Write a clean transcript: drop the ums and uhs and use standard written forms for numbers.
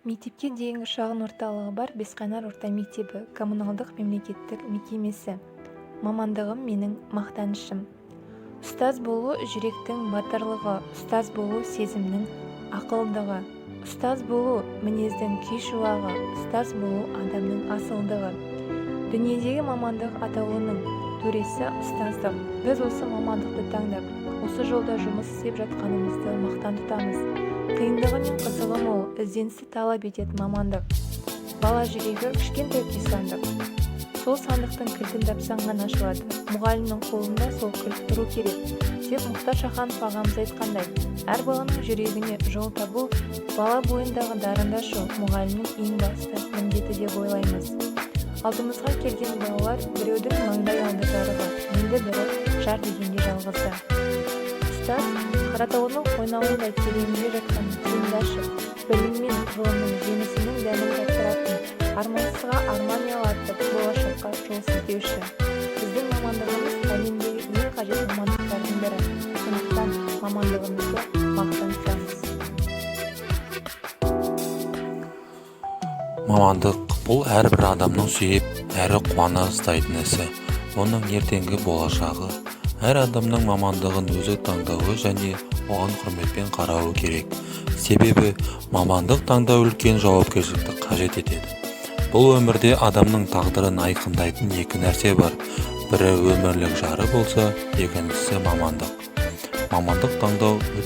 Мектепке дейінгі шағын орталығы бар Бесқайнар орта мектебі коммуналдық мемлекеттік мекемесі. Мамандығым менің мақтанышым. Ұстаз болу жүректің батырлығы, ұстаз болу сезімнің ақылдығы, ұстаз болу мінездің күй шуағы, ұстаз болу адамның асылдығы. Дүниедегі мамандық атаулының төресі ұстаздық. Біз осы мамандықты таңдап, осы жолда жұмыс істеп жатқанымызды мақтан тұтамыз. Қиындығы мен қызығы мол, ізденісті талап ететін мамандық. Бала жүрегі кішкентай күй сандық. Сол сандықтың кілтін тапсаң ғана ашылады. Мұғалімнің қолында сол кілт тұру керек деп Мұхтар Шаханов ағамыз айтқандай, әр баланың жүрегіне жол табу, бала бойындағы дарынды ашу мұғалімнің ең басты міндеті деп ойлаймыз. Алдымызға келген балалар біреудің маңдай алды жарығы, енді бірі жар дегенде жалғызды. Ұстаз Қаратаудың қойнауындай тереңінде жатқан кенді ашып, білім мен ғылымның жемісінің дәмін таттыратын, армансызға арман ұялатып, болашаққа жол сілтеуші. Біздің мамандығымыз әлемдегі ең қажет мамандықтардың бірі. Сондықтан мамандығымызды мақтан тұтамыз. Мамандық бұл әрбір адамның сүйіп әрі қуана ұстайтын ісі, оның ертеңгі болашағы. Әр адамның мамандығын өзі таңдауы және оған құрметпен қарауы керек. Себебі мамандық таңдау үлкен жауапкершілікті қажет етеді. Бұл өмірде адамның тағдырын айқындайтын екі нәрсе бар. Бірі өмірлік жары болса, екіншісі мамандық. Мамандық таңдау өте